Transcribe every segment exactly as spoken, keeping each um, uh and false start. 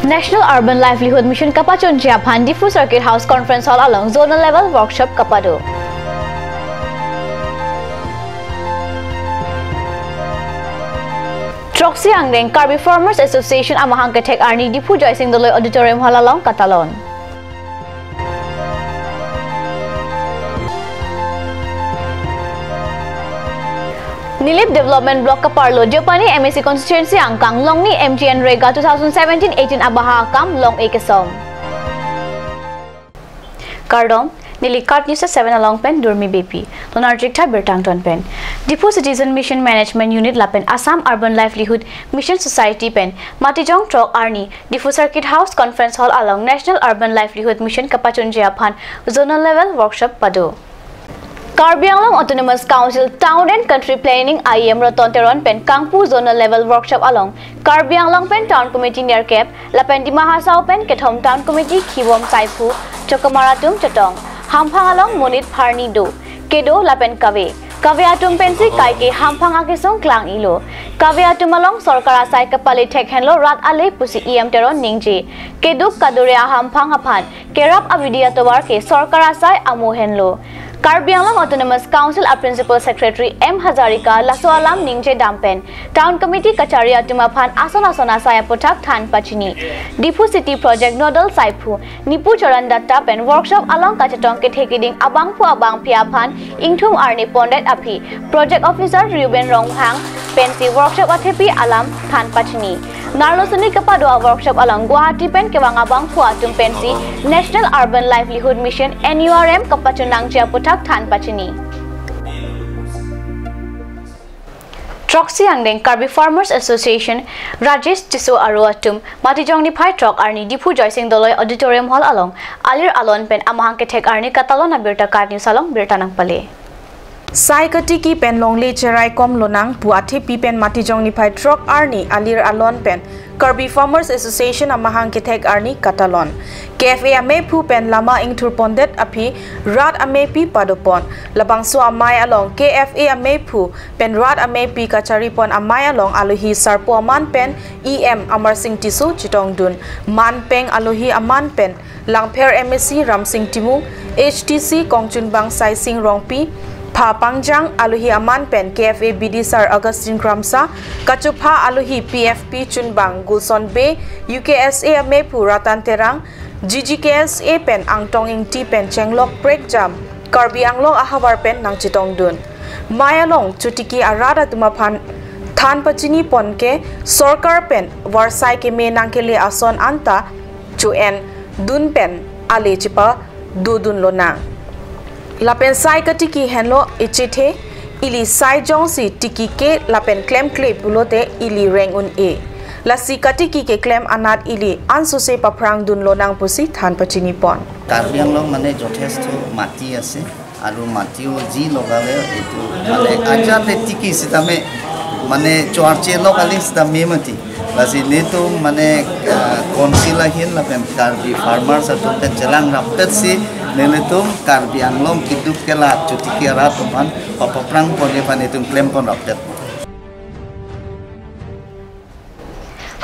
National Urban Livelihood Mission kapachunji aphan Diphu Circuit House Conference Hall along zonal level workshop kapado. Throksi angdeng Karbi Farmers Association amahang kethek arni Diphu Joysing Doloi Auditorium Hall along katalon. Nilip Development Block kaparlo Deopani M A C Constituency angkang Longni M G N Rega two thousand seventeen eighteen abaha akam long-e kesom. Kardom, neli KAT News seven along pen Durmi Beypi. Non arjik tha birta angton pen. Diphu Citizen Mission Management Unit lapen Assam Urban Livelihood Mission Society pen Matijong throk arni Diphu Circuit House Conference Hall along National Urban Livelihood Mission kapachunji aphan zonal level workshop pado. Karbi Anglong Autonomous Council Town and Country Planning I E M Roton Teron pen kangpu zonal level workshop along Karbi Anglong pen Town Committee nerkep lapen Dima Hasao pen kethom Town Committee khibom saiphu chokomar atum chetong. Hamphang along monit pharni do, kedo lapen kave. Kave atum pensi kaike hamphang akesung klang-ilo. Kave atum along sorkar asai kapale thek henlo rat ale pusi E M Teron ningje. Keduk kadure ahamphang aphan kerap abidi atovar ke sorkar asai amo henlo. Karbi Anglong Autonomous Council a Principal Secretary M Hazarika laso alam ningje dam pen Town Committee kachari atum aphan ason ason asai aputhak than pachini. Diphu City Project Nodal Saiphu Nipu Charan Datta pen workshop along kachetong kethe kiding abangphu abangphi aphan ingthum arni pondet aphi Project Officer Reuben Ronghang pensi workshop athepi alam than pachini. Narlo suni kapado a workshop along Guwahati pen kevang abangphu atum pensi National Urban Livelihood Mission N U R M kapachunangji aputhak than pachini. Throksi angdeng Karbi Farmers Association Rajesh Tisso aro atum Matijong niphai throk arni Diphu Joysing Doloi Auditorium Hall along alir alon pen amahang kethek arni katalon abirta KAT News along birta nangpale. Sai katiki pen longle cherai kom lonang pu athepi pen Matijong niphai throk arni alir alon pen Karbi Farmers Association amahang kethek arni katalon. K F A amephu pen lama ingthur pondet aphi rat amepi padopon. Labangso amei along K F A amephu pen rat amepi kachari pon amei along alohi sarpo aman pen E M Amarsing Tisso chetongdun. Man peng alohi aman pen Langpher M A C Ramsing Timung, H T C kongchunbang Saising Rongpi, pha pangjang alohi aman pen K F A B D sir Augustine Kramsa, kachupha alohi P F P chunbang Gulson Bey, U K S A amephu Ratan Terang, G G K S A pen Angtong Ingti pen chenglok prekjam Karbi Anglong ahavar pen nangchetongdun. Mei along chotiki arat atum aphan than pachini pon ke sorkar pen varsai keme nangkele ason anta cho-en dun pen ale chepadodun lonang. Lapen sai katiki henlo echethe, ili sai jongsi tiki ke lapen klemkle pulote ili reng un-e. Lasi katiki keklem anat ili ansose paphrang dun lonang pusi than pachini pon. Karbi আংলং মানে যথেষ্ট মাটি আছে আৰু মাটিও যি লগালে এইটো মানে আজাতে টিকি চিতামে মানে চোৱাৰচে লগালে চিতামে মাটি। Lasi netum mane, ah, council ahin lapen Karbi farmers atum pen chelang rapet si netum Karbi Anglong keduk kelat chotiki arat atum aphan paprang pon aphan netum klem pon rapet.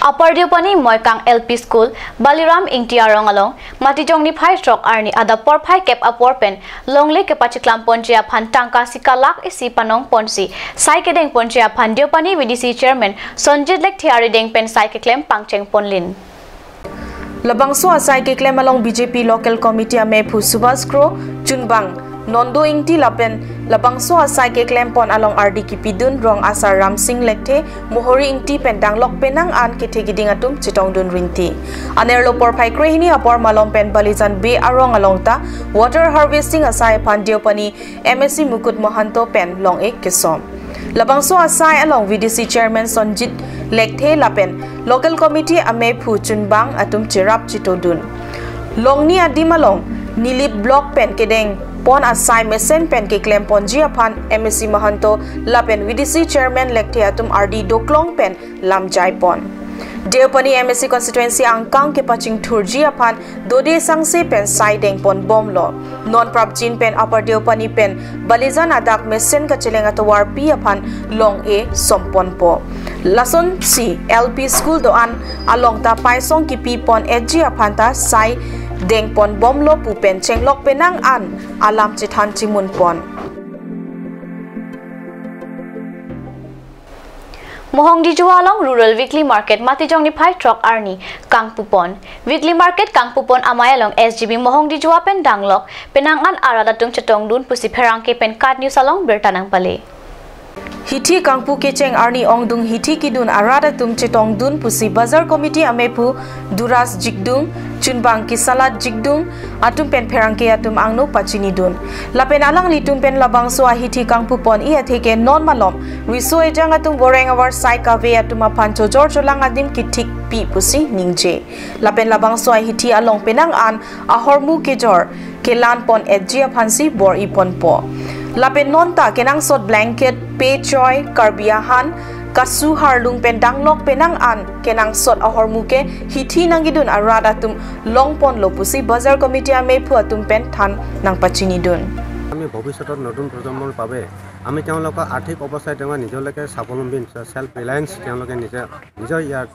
Upper Deopani Moikang L P School, Baliram Ingti arong along, Matijong niphai throk arni adap porphai kep apor pen longle kepachiklam ponji aphan tangka sika lakh isi panong ponsi sai kedeng ponji aphan Deopani V D C Chairman Sonjit Lekthe arideng pen sai keklem pangcheng ponlin. Labangso asai keklem along B J P Local Committee amephu Subhas Kro, chunbang Nondo Ingti lapen labangso asai keklem pon along ardi kipidun rong asar Ramsing Lekthe, Mohori Ingti pen danglok penang an kethe kiding atum chetongdun rinti. Anerlo porphai krehini apor malom pen Balijan Bey arong along ta water harvesting asai aphan Deopani M A C Mukut Mahanto pen long-e kesom. Labangso asai along V D C Chairman Sonjit Lekthe lapen Local Committee amephu chunbang atum cherap chetodun. Longni adim along Nilip Block pen kedeng pon asai mesen pen keklem ponji aphan M A C Mahanto lapen V D C Chairman Lekthe atum ardi doklong pen lamjai pon. Deopani M A C constituency angkang kepachingthurji aphan dode sangse pen sai deng pon bomlo. Non prapjin pen Upper Deopani pen Balijan adak mesen kacheleng atovarpi aphan long-e som ponpo. Lasonsi L P school do-an along ta paisong kipi pon etji aphan ta sai deng pon bomlo pu pen chenglok penang an alam chethan chimun pon. Mohongdijua along Rural Weekly Market Matijong niphai throk arni kangpu pon. Weekly Market kangpu pon amei along S G B Mohongdijua pen danglok penang an arat atum chetongdun pusi pherangke pen KAT News along birta nangpale. Hithi kangpu kecheng arni ongdung hithi kidun arat atum chetongdun pusi Bazar Committee amephu Duras Jikdung, Chunbang Kisalat Jikdung atum pen pherangke atum angno pachinidun. Lapen alanglitum pen labangso ahithi kangpu pon-i atheke non malom riso ejang atum boreng avar sai kave atum aphan chojor cholang adim kithikpi pusi ningje. Lapen labangso ahithi along penang an ahormu kejor kelan pon etji aphansi bor-i ponpo. Lapen nonta kenangsot blanket, pechoi, Karbi ahan, kasu harlung pen danglok penang an kenangsot ahormu ke hithi nangkidun arat atum long ponlo pusi Bazar Committee amephu atum pen than nangpachinidun. আমি ভৱিষ্যতত নতুন প্ৰজন্মৰ বাবে আমি তেওঁলোকৰ আৰ্থিক অৱস্থাই তেওঁলোকে নিজলৈকে স্বাৱলম্বী, ছেল্ফ ৰিলায়েন্স, তেওঁলোকে নিজে নিজৰ ইয়াত,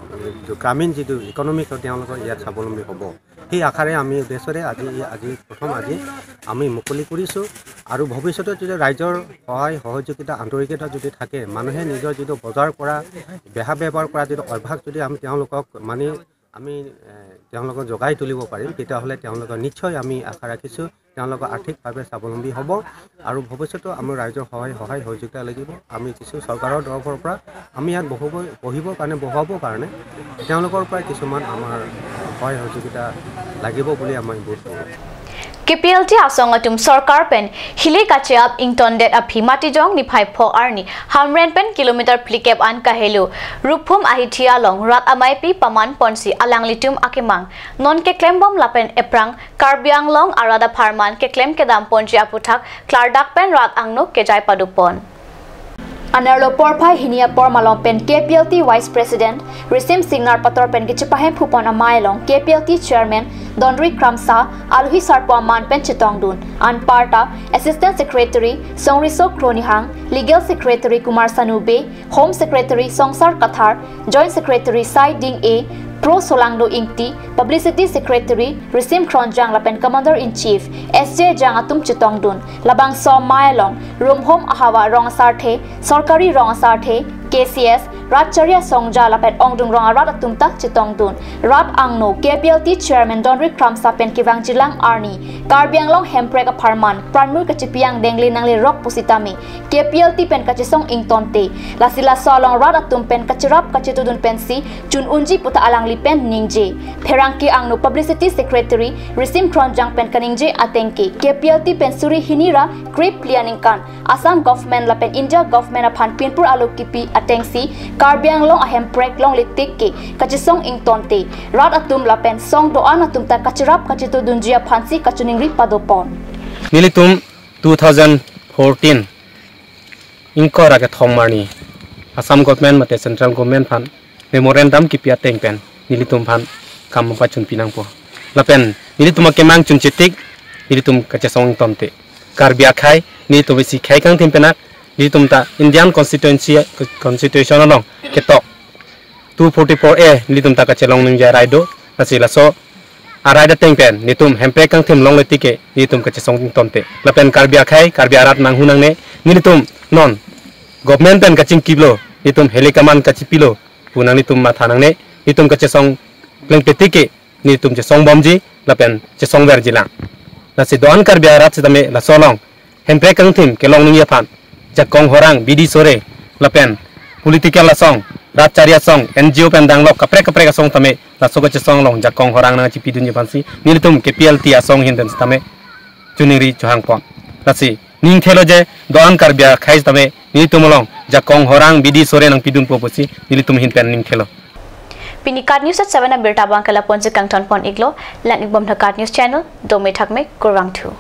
এ, গ্ৰামীণ যিটো ইকনমিক্সত তেওঁলোকৰ ইয়াত স্বাৱলম্বী হ'ব। সেই আশাৰে আমি উদ্দেশ্যৰে আজি, আজি প্ৰথম আজি আমি মুকলি কৰিছোঁ। আৰু ভৱিষ্যতে যদি ৰাইজৰ সহায় সহযোগিতা আন্তৰিকতা যদি থাকে, মানুহে নিজৰ যিটো বজাৰ কৰা, বেহা বেপাৰ কৰা যিটো অভ্যাস যদি আমি তেওঁলোকক মানে আমি, এ, তেওঁলোকক জগাই তুলিব পাৰিম, তেতিয়াহ'লে তেওঁলোকক নিশ্চয় আমি আশা ৰাখিছোঁ তেওঁলোকৰ আৰ্থিকভাৱে স্বাৱলম্বী হ'ব। আৰু ভৱিষ্যতেও আমাৰ ৰাইজৰ সহায়, সহায় সহযোগিতা লাগিব। আমি কিছু চৰকাৰৰ তৰফৰ পৰা আমি ইয়াত বহিব, বহিবৰ কাৰণে, বহাবৰ কাৰণে তেওঁলোকৰ পৰা কিছুমান আমাৰ সহায় সহযোগিতা লাগিব বুলি আমি বোধ কৰোঁ। K P L T asong atum sorkar pen hili kacheap ingtondet aphi Matijong niphai pho arni Hamren pen kilometer phlikep an kahelo Ruphum ahithi along rat ameipi paman ponsi alanglitum akemang non keklembom lapen ephrang Karbi Anglong arat apharman keklem kedam ponji aputhak klardak pen rat angno kejai padopon. Anerlo porphai hini apor malom pen K P L T Vice President Risim Singnar Pator pen kechepahemphu pon amei along K P L T Chairman Dondri Kramsa alohi sarpo aman pen chetongdun. Anparta Assistant Secretary Songriso Kronihang, Legal Secretary Kumar Sanu Bey, Home Secretary Songsar Kathar, Joint Secretary Sai Ding A, Pro Solangdo Ingti, Publicity Secretary Risim Kronjang lapen Commander in Chief S J Jang atum chetongdun. Labangso amei along Rumphum ahavar rong asarthe, sorkari rong asarthe, K C S, rat chari asongja lapen ongdung rong arat atum ta chetongdun. Rat angno K P L T Chairman Dondri Kramsa pen kevangjilang arni Karbi Anglong hemprek apharman pranmur kachepi angdeng le nanglerok pusitame K P L T pen kachesong ingtonte. Lasi laso along rat atum pen kacherap kachetudun pensi chun unji puta alangli pen ningje. Pherangke angno Publicity Secretary Risim Kronjang pen kaningje atengke K P L T pen suri hini ra krepli aningkan Assam Government lapen India Government aphan pinpur alo kipi atengsi Karbi Anglong ahemprek longle tik ke kachesong ingtonte. Rat atum lapen song do-an atum ta kacherap kachetudunji aphansi kachiningri padopon. Nelitum two thousand fourteen ingkoi ra kethom arni Assam Government mate Central Government aphan memorandum kipi ateng pen nelitum aphan kam pachunpi nangpo. Lapen nelitum akemang chunchetik nelitum kachesong ingtonte. Karbi akhei nelitum isi khei kangthim penak nelitum ta Indian Constituency, Constitution along ketok two forty-four A nelitum ta kachelong ningje arai do, lasi laso arai ateng pen nelitum hemprek kangthim longle tik ke nelitum kachesong ingtonte. Lapen Karbi akhei, Karbi arat nanghu nangne, nelitum non government pen kachingkiplo, nelitum heli kaman kachipilo pu nanglitum matha nangne, nelitum kachesong klengpe tik ke nelitum chesong bomji lapen chesong verjilang. Lasi do-an Karbi arat sitame laso along hemprek kangthim kelong ningje aphan jakong horang bidi sore lapen political asong, rat chari asong, N G O pen danglok kaprek kaprek asong tame laso kachesong along jakong horang nangchipidunji aphansi nelitum K P L T asong ahin pen sitame chuningri chohangpon. Lasi ningthelo je do-an Karbi akhei sitame nelitum along jakong horang bidi sore nangpidunpo pusi nelitum ahin pen ningthelo. Pini KAT News at seven abirta abang ke lapu-ansi kangtonpon iklo, lang-ikbom tha KAT News channel, dome thakme, kurvangthu.